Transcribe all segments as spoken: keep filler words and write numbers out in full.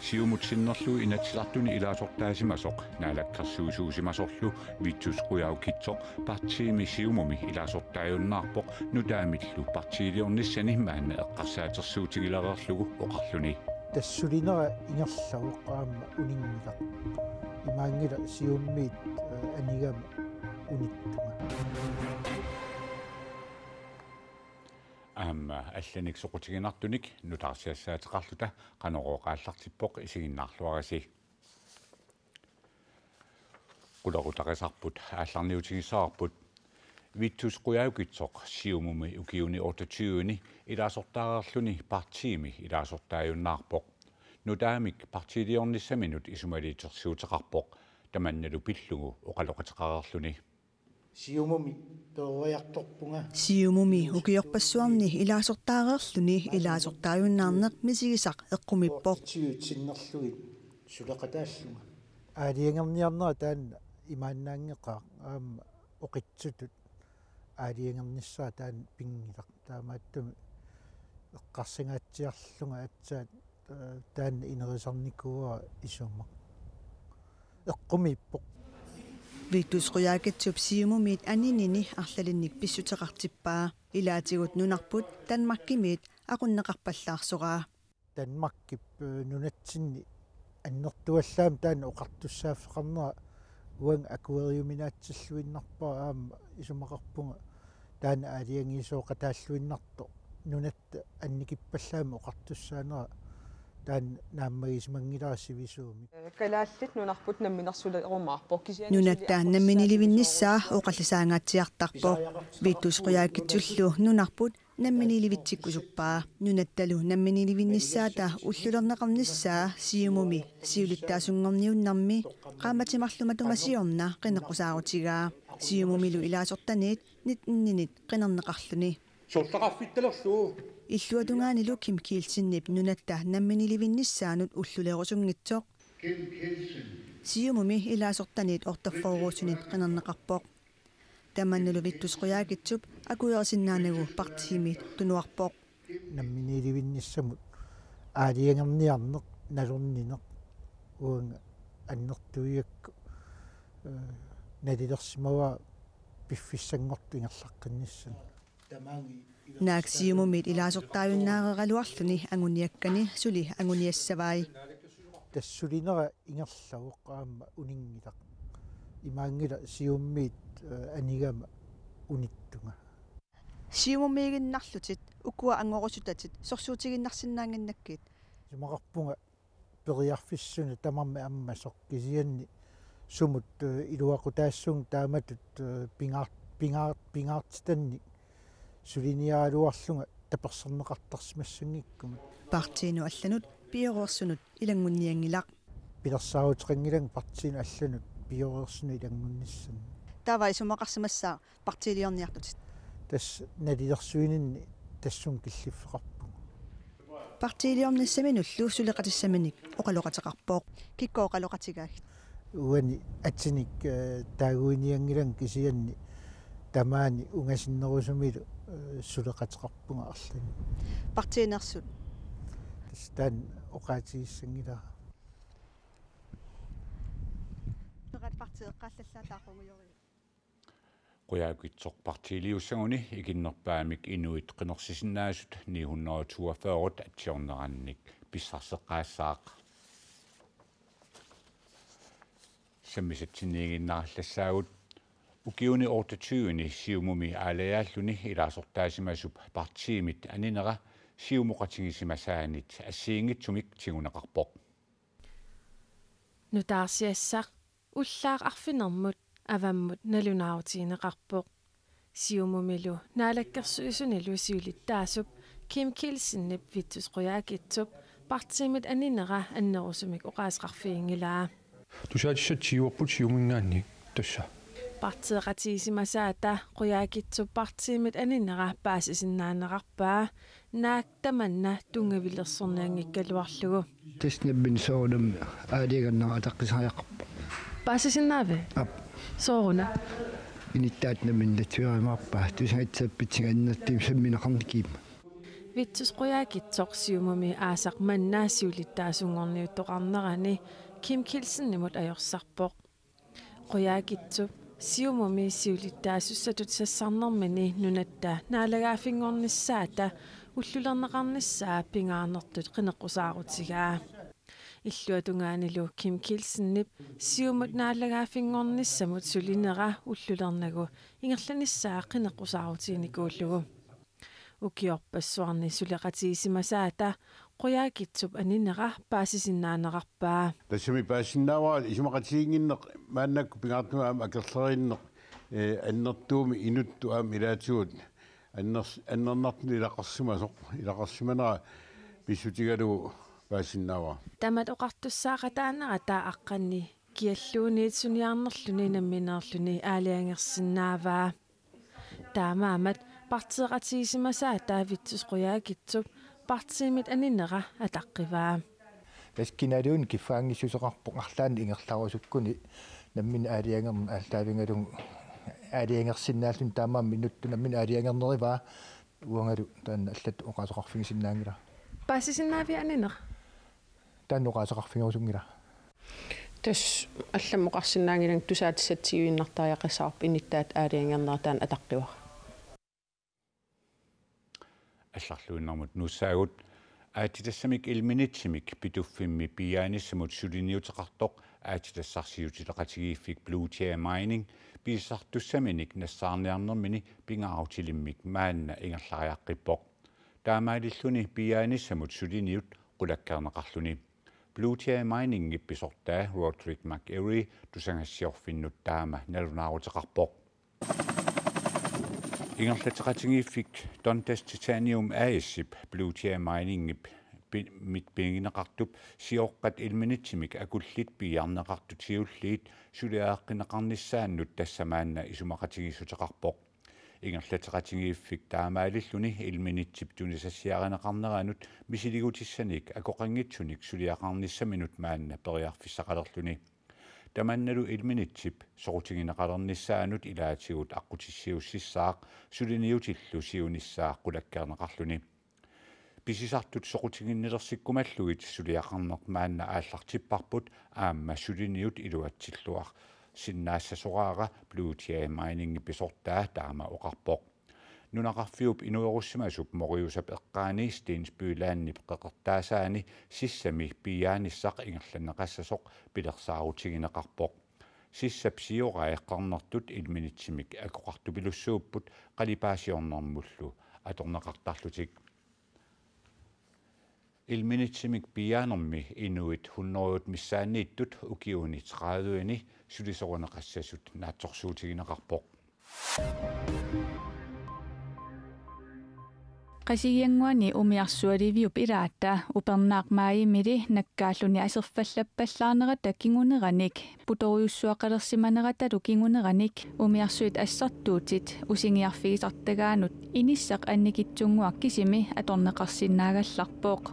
Siumut sinnerlugu Inatsisartuni ilaasortaasimasoq naalakkersuisuusimasorlu Vittus Qujaukitsoq partiimi Siumumi ilaasortaajunnaarpoq nutaamillu partiiliornissani maanna eqqarsaatersuutigilereerlugu oqarluni. Tassa sulinera ingerlavoq aamma uninngilaq. Imaanngilaq Siumumiit, eh, anigama unittunga. Aamma allanik soqutiginartunik nutaarsiassaateqarluta Qanorooq aallartippoq, isiginnaarluarisi. Qulequtarisarput aallarniutigissavarput. Vittus Qujaukitsoq Siumumi ukiuni otteogtyve-ni ilaasortaareerluni partiimi ilaasortaajunnaarpoq. Nutaamik partiiliornissaminut isumaliutersuuteqarpoq, tamannalu pillugu oqaloqateqareerluni. Siumumi peroriartorpunga. Siumumi ukiorpassuarni ilaasortaareerluni ilaasortaajunnaarneq misigisaq eqqumiippoq. Siutsinnarlugit suleqataallunga. Aalajangerniarnera taanna imaannaanngeqaaq, aamma oqitsutut aalajangernissaa taanna pinngilaq. Taamaattumik eqqarsangaatsiarlunga aatsaat, eh, taanna inerisarnikuuara isumaq. Eqqumiippoq. Vittus Qujaukitsup Siumumiit aninini arlalinnik pissuteqartippaa. Ilaatigut nunarput Danmarkimiit aqunneqarpallaarsoraa. Danmarkip, eh, nunatsinni annertuallaamik taanna oqartussaaffeqarnera uanga akueriuminaatsilluinnarpara, aamma isumaqarpunga taanna aalajangiisooqataalluinnartoq nunatta annikippallaamik oqartussaanera taanna naammagisimanngilaq sivisuumik. Kalaallit nunarput namminersulerumaarpoq, kisianni suli... Nunatta namminiilivinnissaa oqallisaangaatsiartarpoq. Vittus Qujaukitsullu nunarput namminiilivitsikkusuppaa. Nunattalu namminiilivinnissaata ullulerneqarnissaa Siumumi siulittaasunngorniunnermi qaammatit marluk matuma siorna qineqqusaarutigaa. Siumumilu ilaasortaniit nitteninit qinerneqarluni. Sorlaqarfittalerlugu. Illuatungaanilu Kim Kielsenip nunatta namminiilivinnissaanut ullulerusunngitsoq Siumumi ilaasortaniit otteogfyrre-usunit qinerneqarpoq. Tamannalu Vittus Qujaukitsup akuerisinnaanagu partiimit tunuarpoq. Namminiilivinnissamut aalajangerniarneq nalornineq uanga annertuigakku, eh, nalilersimavara piffissanngortut ingerlaqqinnissannut. Naak Siumumiit ilaasortaajunnaareeraluarluni anguniakkani suli anguniassavai. Tassa sulinera ingerlavoq aamma uninngilaq. Imaanngilaq Siumumiit, eh, anigama unittunga. Siumumiiginnarlutit ukua angorusutatit sorsuutigiinnarsinnaannginnakkit? Isumaqarpunga periarfissunik tamarmik ammasoq, kisianni sumut, eh, iluaqutaassuunga taamatut, eh, pingaar-, pingaar-, pingaartitannik suliniaraluarlunga taperserneqartarsimassanngikkumaarlunga. Partiinut allanut pioreersunut ilanngunnianngilaq. Pilersaaruteqanngilanga partiinut allanut pioreersunut ilanngunnissannik. Taava isumaqarsimassaaq partiiliorniartutit? Tassa nalilersuininni tassunga killiffeqarpunga. Partiiliornissaminullu suleqatissaminik oqaloqateqarpoq. Kikkut oqaloqatigaagit? Uani atinik, eh, taaguinianngilanga, kisianni tamaani ungasinnerusumilu, eh, suleqateqarpunga arlaannik. Partiineersut? Tassa taanna oqaatigissanngilara. Peqat partiit eqqaallallaat taaqqunngujorit. Qujaukitsoq partiiliussaguni ikinnerpaamik inuit qinersisinnaasut ni hundrede toogfyrre atsiornerannik pissarseqqaassaaq. Sammisatsinniiginnarallassaagut. Ukiuni otteogtyve-ni Siumumi aalajaalluni ilaasortaasimasup partiimit aninera siumoqatigisimasaanit assigiinngitsumik tiguneqarpoq. Nutaarsiassaq ullaaq arfinermut avammut nalunaarutigineqarpoq. Siumumilu Naalakkersuisunilu siulittaasup Kim Kielsenip Vittus Qujaukitsup partiimit aninera annerusumik oqaaseqarfiginngilaa. Tusaatissat siuarput Siumuminngaanniit tassa. Partiiqatigisimasaata Qujaukitsup partiimit aninera paasisinnaanerarpaa, naak tamanna tunngavilersornianngikkaluarlugu. Tassa nammineq soorunami aalajangernera ataqqisariaqarpoq. Paasisinnaaviuk? Aap. Sooruna? Inittaata nammineq natsoriumaarpaa, tusagassat pitsanngaanneerlutik sammineqarnikkut. Vittus Qujaukitsoq Siumumi aasaq manna siulittaasunngorniuttoqarnerani Kim Kielsenimut ajorsarpoq. Qujaukitsup Siumumi siulittaasussatut sassarnermini nunatta naalagaaffinngornissaata ullulerneqarnissaa pingaarnertut qineqqusaarutigaa. Illuatungaanilu Kim Kielsenip Siumut naalagaaffinngornissamut sulinera ullulernagu ingerlanissaa qineqqusaarutiginikuullugu. Ukiorpassuarni suleqatigisimasaata Qujaukitsup aninera paasisinnaanerarpaa. Tassami paasisinnaavara isumaqatigiinnginneq maannakkut pingaartumik aamma akerleriinneq, eh, annertuumik inuttut aamma ilaatigut anners-, annernartunik ilaqarsimasoq, ilaqarsimanera pissutigalugu paasisinnaavara. Tamat oqartussaaqataanerata aqqaneq-kialluunniit suniarnerluni nammineerluni aalajangersinnaavaa. Taamaammat partiiqatigisimasaata Vittus Qujaukitsup partiimit aninera ataqqivaa. Tassa kinaluunniit kiffaanngissuseqarpoq arlaannik ingerlarusukkuni nammineq aalajangerneq aallaavigalugu aalajangersinnaalluni taamaammat inuttut nammineq aalajangernerivaa uangalu taanna allatut oqaaseqarfigisinnaanngilara. Paasisinnaaviuk aninera? Taanna oqaaseqarfigerusunngilaq. Tassa allamut oqarsinnaanngilanga tusaatissatsigiinnartariaqassavarput inuttaat aalajangernerat taanna ataqqivara. Allarluinnarmut nuussaagut. Aatsitassamik ilminitsimik Pituffimmi piiaanissamut suliniuteqartoq aatsitassarsiutileqatigiiffik Blue Jay Mining pisisartussaminik nassaarniarnermini pingaarutilimmik maanna ingerlariaqqippoq. Taamaalilluni piiaanissamut suliniut qulakkeerneqarluni. Blue Jay Miningip pisortaa Roderick McEwery tusagassiorfinnut taama nalunaaruteqarpoq. Ingerlatseqatigiiffik Dundas Titanium A/S-ip Blue Jay Miningip pi-, mit pigineqartup sioqqat ilminitsimik akullit piiarneqartut siulliit suliareqqineqarnissaannut tassa maanna isumaqatigiissuteqarpoq. Ingerlatseqatigiiffik taamaalilluni ilminitsip tunisassiarineqarneranut misiligutissanik akoqanngitsunik suliaqarnissaminut maanna periarfissaqalerluni. Tamannalu ilminitsip soqutigineqalernissaanut ilaatigut aqqutissiuussissaaq suliniutillu siunissaa qulakkeerneqarluni. Pisisartut soqutiginnilersikkumallugit suliaqarneq maanna aallartipparput aamma suliniut iluatsilluarsinnaassasoraara Blue Jay Miningip pisortaa taama oqarpoq. Nunaqarfiup inuerussimasut Moriusap eqqaani Stensby Landip qeqertaasaani sissami piiaanissaq ingerlanneqassasoq pilersaarutigineqarpoq. Sissap siorai qernertut ilminitsimik akoqartupilussuupput qalipaasiornermullu atorneqartarlutik. Ilminitsimik piiaanermi inuit hundredet missaanniittut ukiuni trediveni sulisorineqassasut naatsorsuutigineqarpoq. Qasigiannguani umiarsualiviup ilaata upernaaq maajimili nakkaalluni aserfallappallaarnerata kinguneranik putorujussuaqalersimaneratalu kinguneranik umiarsuit assartuutit usingiarfigisartagaannut inissaq annikitsunnguaq kisimi atorneqarsinnaagallarpoq.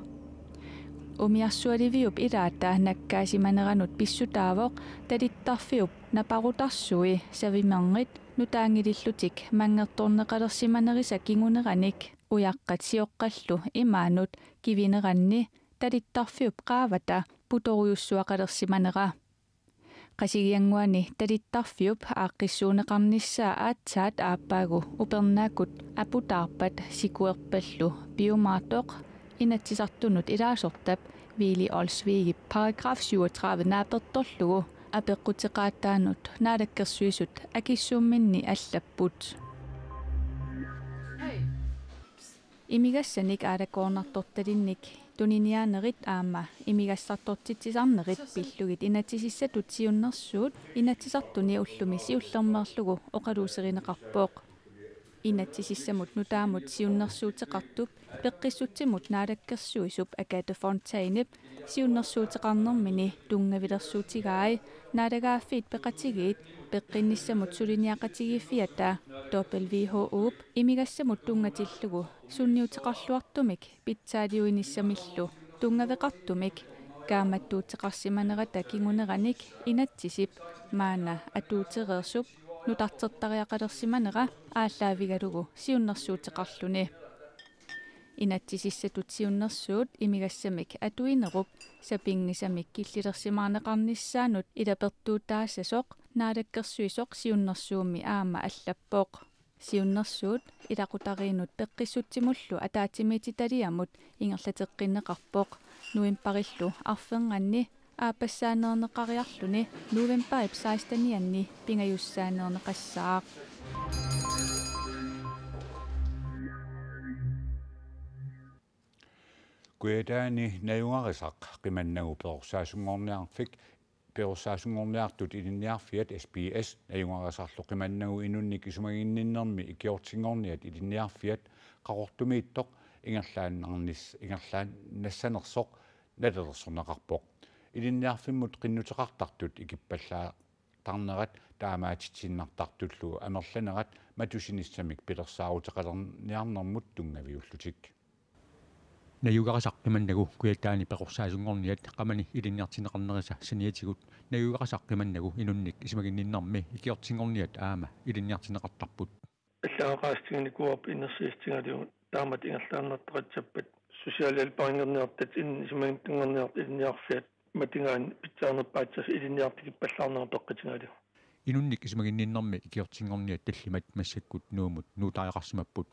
Umiarsualiviup ilaata nakkaasimaneranut pissutaavoq talittarfiup naparutarsui savimernit nutaanngilillutik manngertorneqalersimanerisa kinguneranik ujaqqat sioqqallu imaanut kivineranni talittarfiup qaavata putorujussuaqalersimanera. Qasigiannguani talittarfiup aaqqissuunneqarnissaa aatsaat aappaagu upernaakkut aputaarpat sikuerpallu piumaartoq Inatsisartunut ilaasortap Willy Olsvigip paragraf syvogtredive naapertorlugu apeqquteqaataanut Naalakkersuisut akissuumminni allapput. Imigassanik aalakoornartortalinnik tuniniaanerit aamma imigassartortitsisarnerit pillugit inatsisissatut siunnersuut Inatsisartuni ullumi siullermeerlugu oqaluuserineqarpoq. Inatsisissamut nutaamut siunnersuuteqartup peqqissutsimut Naalakkersuisup Agathe Fontainep siunnersuuteqarnermini tunngavilersuutigai naalagaaffiit peqatigiit peqqinnissamut suliniaqatigiiffiata W H O-p imigassamut tunngatillugu sunniuteqarluartumik pitsaaliuinissamillu tunngaveqartumik kaammattuuteqarsimanerata kinguneranik inatsisip maanna atuutereersup nutartertariaqalersimanera aallaavigalugu siunnersuuteqarluni. Inatsisissatut siunnersuut imigassamik atuinerup sapinngisamik killilersimaarneqarnissaanut ilapertuutaassasoq naalakkersuisoq siunnersuummi aamma allappoq. Siunnersuut ilaqutariinnut peqqissutsimullu ataatsimiititaliamut ingerlateqqinneqarpoq novembarillu arfernganni aappassaaneerneqariarluni novembarip sekstenianni pingajussaaneerneqassaaq. Kujataani najugarisaq qimannagu perorsaasunngorniarfik, perorsaasunngorniartut ilinniarfiat S P S najugarisarlu qimannagu inunnik isumaginninnermi ikiortinngorniat ilinniarfiat Qaqortumiittoq ingerlaannarnis-, ingerlaannassanersoq nalilersorneqarpoq. Ilinniarfimmut qinnuteqartartut ikippallaartarnerat taamaatitsiinnartartullu amerlanerat matusinissamik pilersaaruteqalerniarnermut tunngaviullutik. Najugarisaq qimannagu Kujataani perorsaasunngorniat qamani ilinniartinneqarnerisa saniatigut najugarisaq qimannagu inunnik isumaginninnermi ikiortinngorniat aamma ilinniartinneqartarput. Allagaqaatiginikuuarput innersuussutigalugu taamatut ingerlaannartoqassappat socialhjælperinngorniartat inunnik isumaginnittunngorniartut ilinniarfiat matugaanni pitsaanerpaatsaasut ilinniartut ikippallaarnerat peqqutigalugu. Inunnik isumaginninnermi ikiortinngorniat tallimat massakkut Nuummut nuutariaqarsimapput.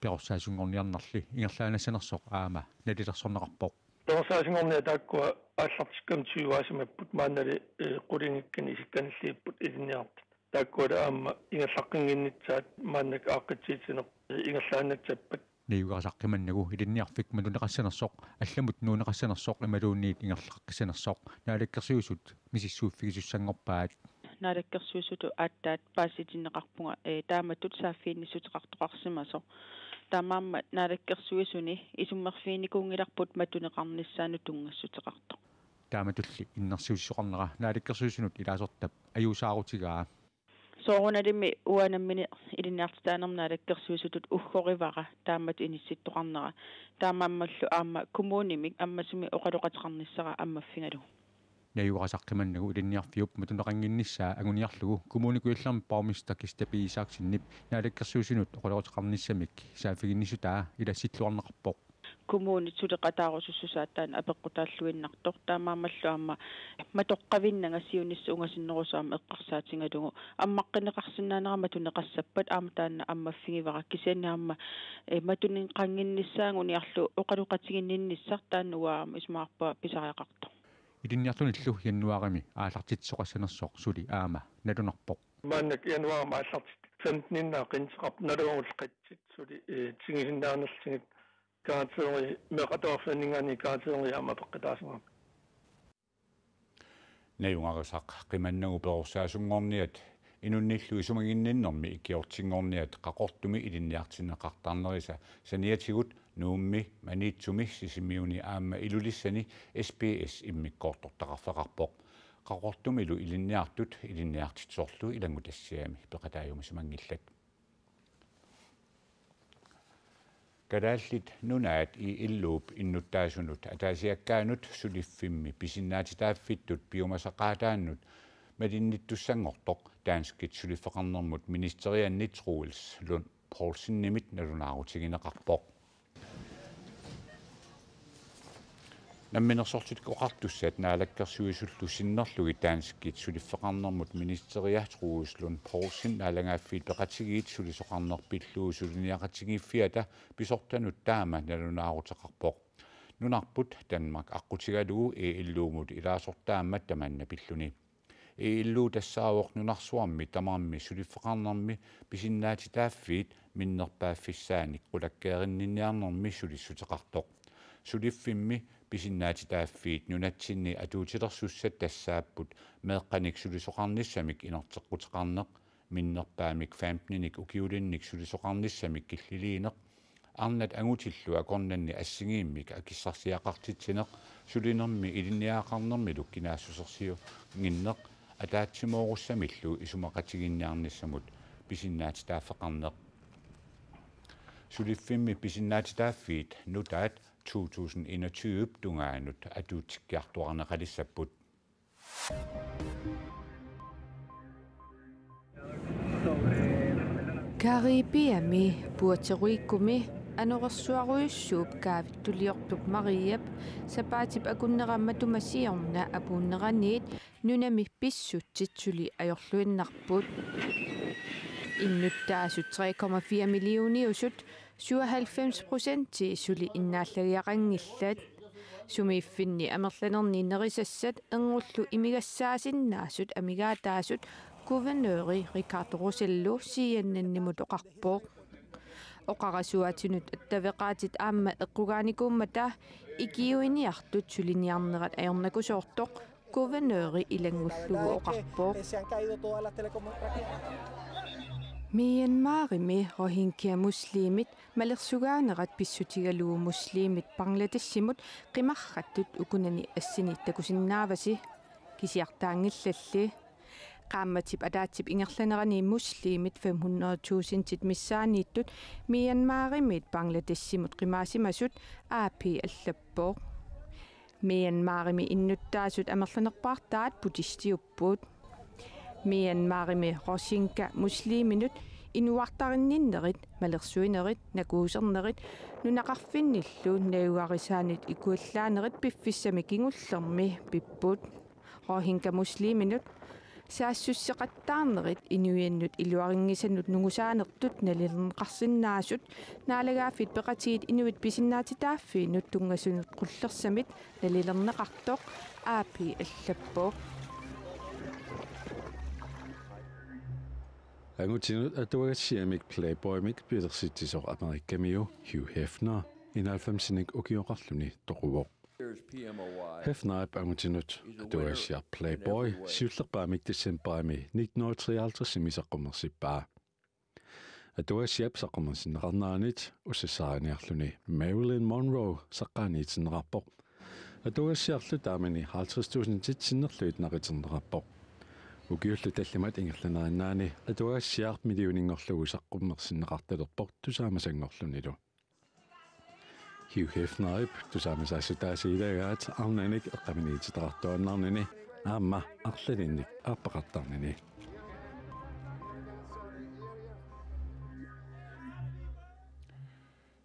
Perorsaasunngorniarnerli ingerlaannassanersoq aamma nalilersorneqarpoq. Perorsaasunngorniat taakkua aallartikkamik tyveaasimapput maannali, eh, qulingikkani isikkanilliipput ilinniartut. Taakkualu aamma ingerlaqqinnginnissaat maannakkut aaqqissuussineq, eh, ingerlaannassappat. Najugarisaq qimannagu ilinniarfik matuneqassanersoq, allamut nuunneqassanersoq imaluunniit ingerlaqqissanersoq Naalakkersuisut misissuiffigisussanngorpaat. Naalakkersuisutut aatsaat paasitinneqarpunga, eh, taamatut saaffiginnissuteqartoqarsimasoq. Taamaammat Naalakkersuisuni isummerfiginikuunngilarput matuneqarnissaanut tunngassuteqartoq. Taamatulli innersuussisoqarnera Naalakkersuisunut ilaasortap ajuusaarutigaa. Soorunalimi uanga nammineq ilinniartitaanermut Naalakkersuisutut uggorivara taamatut inissittoqarnera. Taamaammallu aamma kommunimik ammasumik oqaloqateqarnissara ammaffigalugu. Najugarisaq qimannagu ilinniarfiup matuneqannginnissaa anguniarlugu Kommune Kujallermi borgmester Kirsti B. Isaksenip Naalakkersuisunut oqaloqateqarnissamik saaffiginnissutaa ilassilluarneqarpoq. Kommunit suleqataarusussusaat taanna apeqqutaalluinnartoq, taamaammallu aamma matoqqavinnanga siunissaq ungasinnerusoq aamma eqqarsaatigalugu ammaqqinneqarsinnaanera matuneqassappat aamma taanna ammaffigivara, kisianni aamma, eh, matuneqannginnissaa anguniarlugu oqaloqatiginninnissaq taanna uanga aamma isumaqarpunga pisariaqartoq. Ilinniartunillu januaarimi aallartitsisoqassanersoq suli aamma nalunarpoq. Maannakkut januaarimi aallartittoq femteninik qinnuteqarpoq, naluara qatsit suli, eh, tigisinnaanerlugit karakterit, meeqqat atuarfianninngaanniit karakterit aamma apeqqutaasarput. Najugarisaq qimannagu perorsaasunngorniat inunnillu isumaginninnermi ikiortinngorniat Qaqortumi ilinniartinneqartarnerisa saniatigut Nuummi, Maniitsumi, Sisimiuni aamma Ilulissani S P S immikkoortortaqarfeqarpoq. Qaqortumilu ilinniartut ilinniartitsisorlu ilanngutassiami peqataajumisimanngillat. Kalaallit Nunaat I L O-p innuttaasunut ataasiakkaanut suliffimmi pisinnaatitaaffittut piumasaqaataannut malinnittussanngortoq danskit suliffeqarnermut ministeriannit Troels Lund Poulsenimit nalunaarutigineqarpoq. Namminersorlutik Oqartussat Naalakkersuisullu sinnerlugit danskit suliffeqarnermut ministeria Troels Lund Poulsen Naalagaaffiit Peqatigiit sulisoqarneq pillugu suliniaqatigiiffiata pisortanut taama nalunaaruteqarpoq. Nunarput Danmark aqqutigalugu I L O-mut ilaasortaammat tamanna pilluni. I L O tassaavoq nunarsuarmi tamarmi suliffeqarnermi pisinnaatitaaffiit minnerpaaffissaanik qulakkeerinninniarnermi sulissuteqartoq. Suliffimmi pisinnaatitaaffiit nunatsinni atuutilersussat tassaapput meeqqanik sulisoqarnissamik inerteqquteqarneq, minnerpaamik femteninik ukiulinnik sulisoqarnissamik killiliineq, arnat angutillu akornanni assigiimmik akissarsiaqartitsineq, sulinermi ilinniagaqarnermilu kinaassusersiunnginneq, ataatsimoorussamillu isumaqatiginninniarnissamut pisinnaatitaaffeqarneq. Suliffimmi pisinnaatitaaffiit nutaat to tusind enogtyve tungaanut atuutsikkiartuaarneqalissapput. Caribeami, Puerto Ricumi Anorersuarujussuup kaavittuliortup Mariap sapaatip akunnera matuma siorna apuunneraniit nunami pissutsit suli ajorluinnarput. Innuttaasut tre komma fire millioniusut syvoghalvfems procenti suli innaallagiaqanngillat. Sumiiffinni amerlanerni nerisassat ernullu imigassaasinnaasut amigaataasut guvernøri Ricardo Rossello C N N-imut oqarpoq. Oqarasuaatinut attaveqaatit aamma eqqugaanikuummata ikiuiniartut suliniarnerat ajornakusoortoq guvernøri ilanngullugu oqarpoq. Myanmarimi Rohingya muslimit malersugaanerat pissutigalugu muslimit Bangladeshimut qimarrattut ukunani assini takusinnaavasi kisiartaanngillalli. Qaammatip ataatsip ingerlanerani muslimit fem hundrede tusindit missaanniittut Myanmarimiit Bangladeshimut qimaasimasut A P allappoq. Myanmarimi innuttaasut amerlanerpaartaat buddhistiupput. Myanmarimi Rohingya musliminut inuartarinninnerit, malersuinerit, nakuusernerit, nunaqarfinnillu najugarisaanit ikuallaanerit piffissami kingullermi pipput. Rohingya musliminut saassusseqattaarnerit inuiannut iluarinngisanut nungusaanertut nalilerneqarsinnaasut Naalagaaffit Peqatigiit Inuit Pisinnaatitaaffiinut tunngasunut qullersamit nalilerneqartoq A P allappoq. Angutinut atuagassiamik Playboymik pilersitsisoq Amerikamiu Hugh Hefner enoghalvfemsinik ukioqarluni toquvoq. Hefnerip angutinut atuagassiaq Playboy siullerpaamik decembarimi nitten hundrede treoghalvtredsimi saqqummersippaa. Atuagassiap saqqummersinneqarneranit ussassaariniarluni Marilyn Monroe saqqaaniitinneqarpoq. Atuagassiarlu taamani halvtreds tusindit sinnerlugit naqiterneqarpoq. Ukiullu tallimat ingerlanerinnaani atuagassiaq millioninngorlugu saqqummersinneqartalerpoq tusaamasanngorlunilu. Hugh Hefnerip tusaamasaassutaa siilagaat arnanik eqqaminiititaqartuaannarnini aamma arlalinnik aappaqartarnini.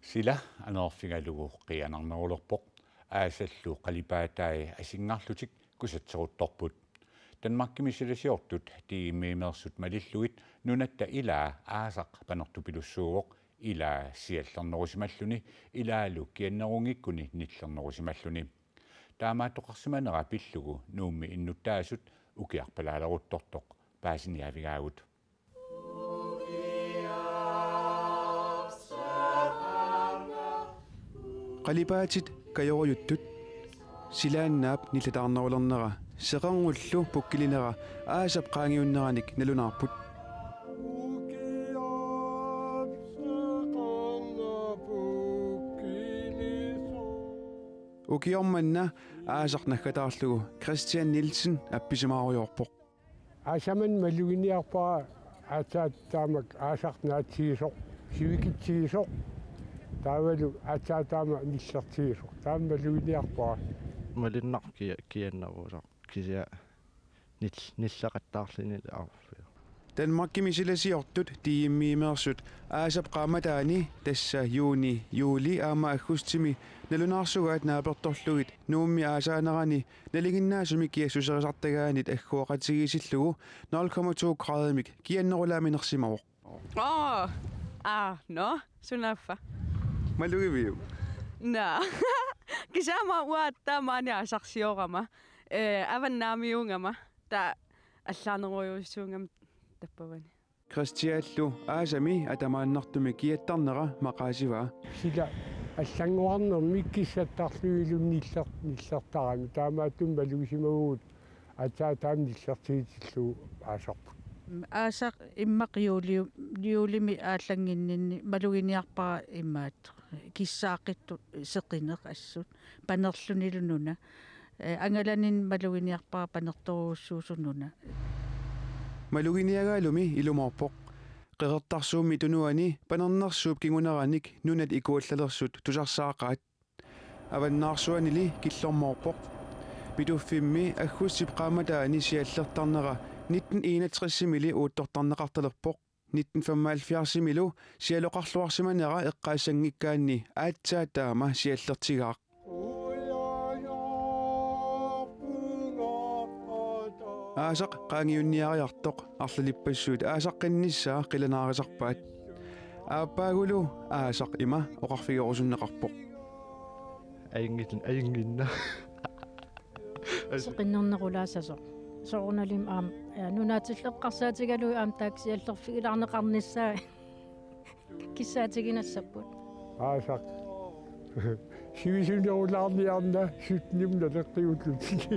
Sila anorerfigalugu qiianarnerulerpoq, aasallu qalipaatai asingarlutik kusatseruttorput. Danmarkimi silasiortut D M-imeersut malillugit nunatta ilaa aasaq panertupilussuuvoq, ilaa siallernerusimalluni ilaallu kiannerunngikkunik nillernerusimalluni. Taamaattoqarsimanera pillugu Nuummi innuttaasut ukiarpalaaleruttortoq paasiniaavigaagut. Qalipaatit kajorujuttut silaannaap nillataarnerulernera seqerngullu pukkilinera aasap qaangiunneranik nalunaarput. Ukioq manna aasaq naggataarlugu Christian Nielsen appisimaarujoorpoq. Aasaq manna maluginiarpara aatsaat taamak aasaq naatsigisoq, sivikitsigisoq, taavalu aatsaat taama nillertigisoq. Taama maluginiarpara. Malunnarpoq kia-, kiannerusaq. Kisianni nil-, nilleqattaarluni arfiu. Danmarkimi silasiortut D M-imeersut aasap qaammataani, tassa juuni, juuli aamma aggustimi nalunaarsugaat naapertorlugit Nuummi aasaanerani nalinginnaasumik kiassuserisartagaanit agguaqatigiissillugu nul komma to gradimik kiannerulaaminersimavoq. Oo, aa, nå, sunaaffa. Malugiviuk? Naa. Kisianni aamma uanga taamaani aasarsiorama. Eh, avannaamiuugama. Taava allaanerujussuugama tappavani. Christiallu aasami atamaannartumik kiattarnera maqaasivaa. Sila allanngorarnermik kissattarlugillu niller-, nillertarami. Taamaattumik malugisimavugut aatsaat taama nillertigitillugu aasarput. Aasaq immaqa juuli-, juulimi aallannginninni maluginiarpara imaattoq. Kissaaqqittoq seqineq assut. Panerlunilu nuna. Eh, angalaninni maluginiarpara panertorujussuusoq nuna. Maluginiagaalumi ilumoorpoq. Qeqertarsuummi Tunuani panernersuup kinguneranik nunat ikuallalersut tusarsaaqaat. Avannaarsuanili killormoorpoq. Pituffimmi aggustip qaammataani siallertarnera nitten enogtresimili uuttortarneqartalerpoq. Nitten femoghalvfjerdsimilu sialoqarluarsimanera eqqaassanngikkaanni aatsaat taama siallertigaaq. Aasaq qaangiunniariartoq arlalippassuit aasaqqinnissaa qilanaarisarpaat. Aappaagulu aasaq ima oqarfigerusunneqarpoq. Ajunngit-, ajunnginna. Seqinnernerulaassasoq. Soorunalimi aamma, ja, nunaatilleqqarsaatigalugu aamma taakku siallerfigilaarneqarnissaa kissaatiginassapput. Aasaq. Sivisunerulaarniarna syttenimut naleqqiullutik.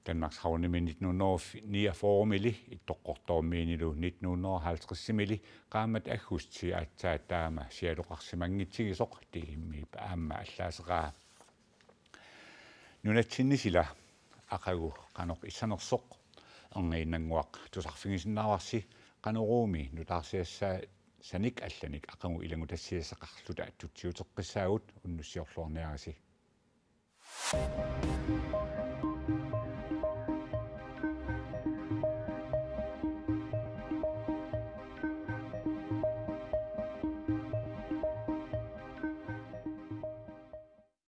Danmarkshavnimi nitten hundrede niogfyrre-mili Ittoqqortoormiinilu nitten hundrede halvtredsimili qaammat aggustip aatsaat taama sialoqarsimanngitsigisoq D M-ip aamma allaaseraa. Nunatsinni sila aqagu qanoq issanersoq, erniinnannguaq tusarfigisinnaavarsi Qanoruumi nutaarsiassanik allanik aqagu ilanngutassiassaqarluta tutsiuteqqissaagut, unnussiorluarniarisi.